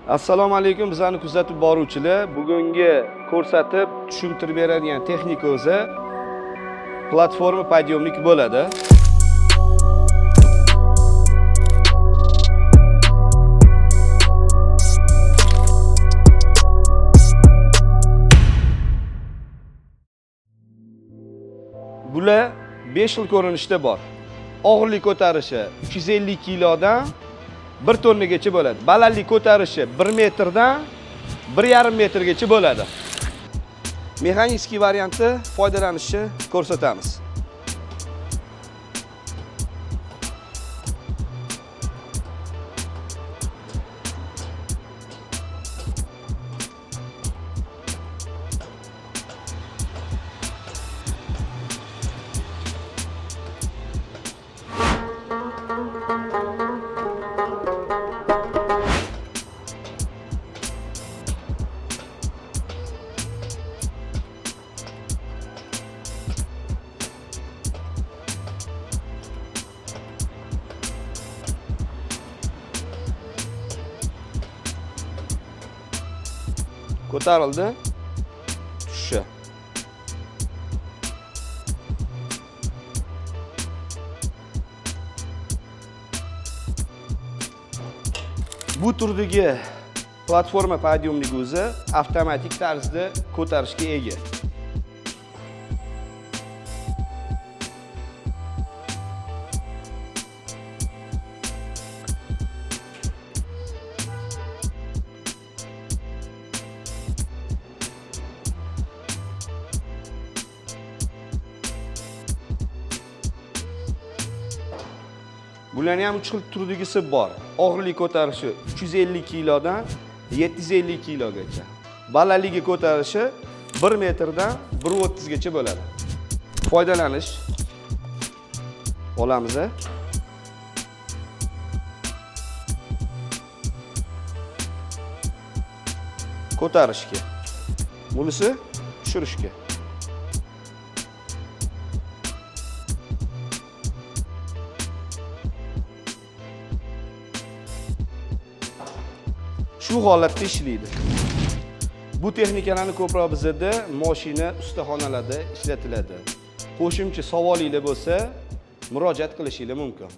Assalomu alaykum bizani kuzatib boruvchilar. Bugungi ko'rsatib tushuntirib beradigan texnika o'zi platforma подъемник bo'ladi. Bular 5 xil ko'rinishda bor. Og'irlik ko'tarishi 350 kilodan 1 tonnagacha bo'ladi. Balandlik ko'tarishi 1 metrdan 1,5 metrgacha bo'ladi. Mexanический varianti foydalanishni ko'rsatamiz. Ko'tarildi, tushishi. Bu turdagi platforma подъемник o'zi avtomatik tarzda ko'tarishga ega. Bularni ham 3 xil turdagisi bor. Og'irlik ko'tarishi 350 kilodan 750 kilogacha. Balandligi ko'tarishi 1 metrdan 1,30 gacha bo'ladi. Foydalanish olamiz. Ko'tarishga. Bunisi tushirishga. Shu holatda ishlaydi. Bu texnikalarni ko'proq bizda mashina ustaxonalarda ishlatiladi. Qo'shimcha savolinglar bo'lsa, murojaat qilishingiz mumkin.